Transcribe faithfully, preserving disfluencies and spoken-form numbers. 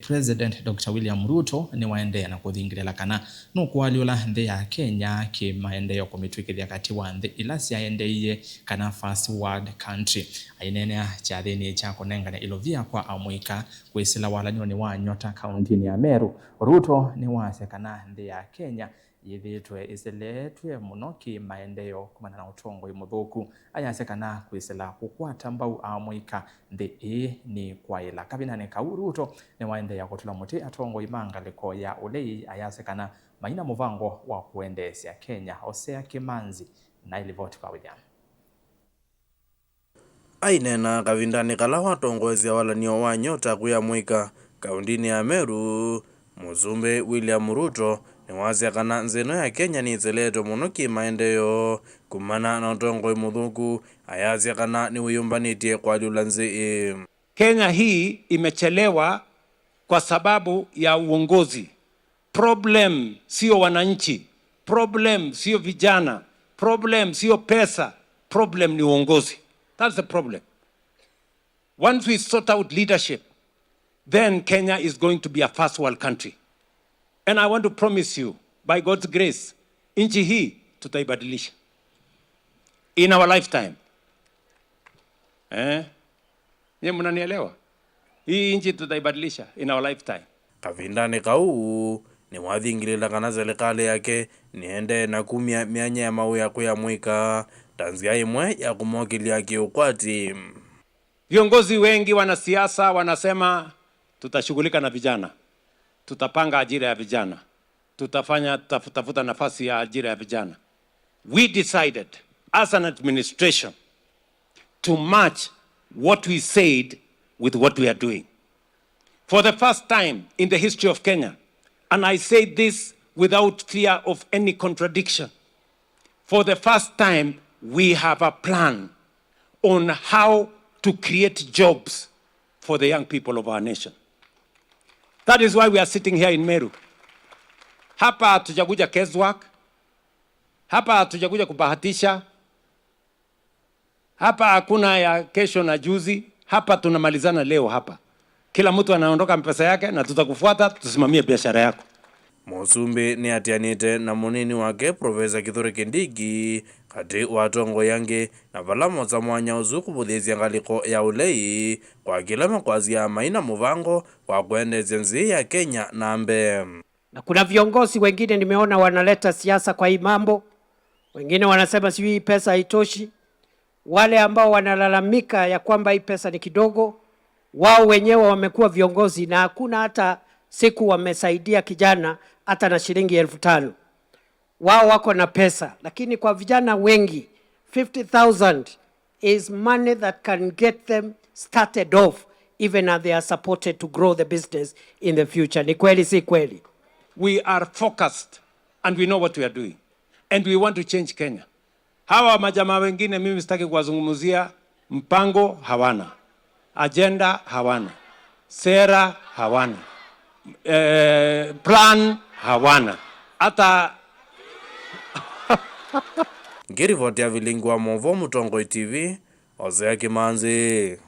President Doctor William Ruto nĩwaendee na kũthingĩlĩla kana nũkũalyũla nthĩ ya Kenya kĩmaendeeo kũmĩtw'ĩkĩthya katĩ wa nthĩ ila syaendeeie kana first world country. Aineenea kyathĩnĩ kya kũnengane ilovia kwa amũika kwĩsĩla walanĩonĩ wa Nyota kaũntĩnĩ ya Meru, Ruto nĩwasya kana nthĩ ya Kenya yĩthĩĩtwe ĩseleetw'e mũno kĩ-maendeeo kumana na ũtongoi mũthũku. Ayasya kana kwĩsĩla kũkwata mbau amũika nthĩ ĩĩ nĩ kwaĩla. Kavindanĩ kau, Ruto nĩwaendeea kũtũla mũtĩ atongoi ma ngalĩko ya ũlei, ayasya kana mai na mũvango wa kũendeesya Kenya. Osea Kĩmanzi na ĩlivoti kwa William. Aineena kavindanĩ kala watongoesya walanĩo wa Nyota kwĩ amũika kaũntĩnĩ ya Meru, Mũsumbĩ William Ruto nĩwasya kana nzĩ ĩno ya Kenya nĩĩseleetwe mũno kĩ-maendeeo kumana na ũtongoi mũthũku, ayasya kana nĩwĩyũmbanĩtye kũalyũla nzĩ ĩĩ. Kenya hii imechelewa kwa sababu ya uongozi. Problem sio wananchi, problem sio vijana, problem sio pesa, problem ni uongozi. That's the problem. Once we sort out leadership, then Kenya is going to be a first world country. And I want to promise you, by God's grace, nchi hii tutaibadilisha in our lifetime. Eh? Nyie mnanielewa? Hii nchi tutaibadilisha in our lifetime. Kavindanĩ kau, nĩwathingĩlĩla kana silikalĩ yake nĩendee na kumya myanya ya mawĩa kwĩ amũika ta nzĩa ĩmwe ya kũmokĩlya kĩũkwati. Viongozi wengi, wanasiasa wanasema, "Tutashughulika na vijana, tutapanga ajira ya vijana, tutafanya taf-, tafuta nafasi ya ajira ya vijana." We decided as an administration to match what we said with what we are doing. For the first time in the history of Kenya, and I say this without fear of any contradiction, for the first time, we have a plan on how to create jobs for the young people of our nation. That is why we are sitting here in Meru. Hapa hatujakuja guesswork. Hapa hatujakuja kubahatisha. Hapa hakuna ya kesho na juzi. Hapa tunamalizana leo hapa. Kila mtu anaondoka na pesa yake na tutakufuata, tusimamie biashara yako. Mũsumbĩ nĩatianĩte na mũnini wake Profesa Kithure Kindiki katĩ wa atongoi angĩ, na vala mosa mwanya ũsu kũvũthĩĩsya ngalĩko ya ũlei kwa kĩla makwasya mai na mũvango wa kũendeesya nzĩ ya Kenya na mbee. Na kuna viongozi wengine nimeona wanaleta siasa kwa hii mambo, wengine wanasema sijui hii pesa haitoshi. Wale ambao wanalalamika ya kwamba hii pesa ni kidogo, wao wenyewe wamekuwa viongozi na hakuna hata siku wamesaidia kijana hata na shilingi elfu tano. Wao wako na pesa, lakini kwa vijana wengi, fifty thousand is money that can get them started off, even as they are supported to grow the business in the future. Ni kweli, si kweli? We are focused and we know what we are doing and we want to change Kenya. Hawa majamaa wengine mimi sitaki kuwazungumzia, mpango hawana, agenda hawana, sera hawana, eh, plan hawana. Hata Ngĩrivoti ya vilingi wa maũvoo Mũtongoi T V, Osea Kĩmanzi.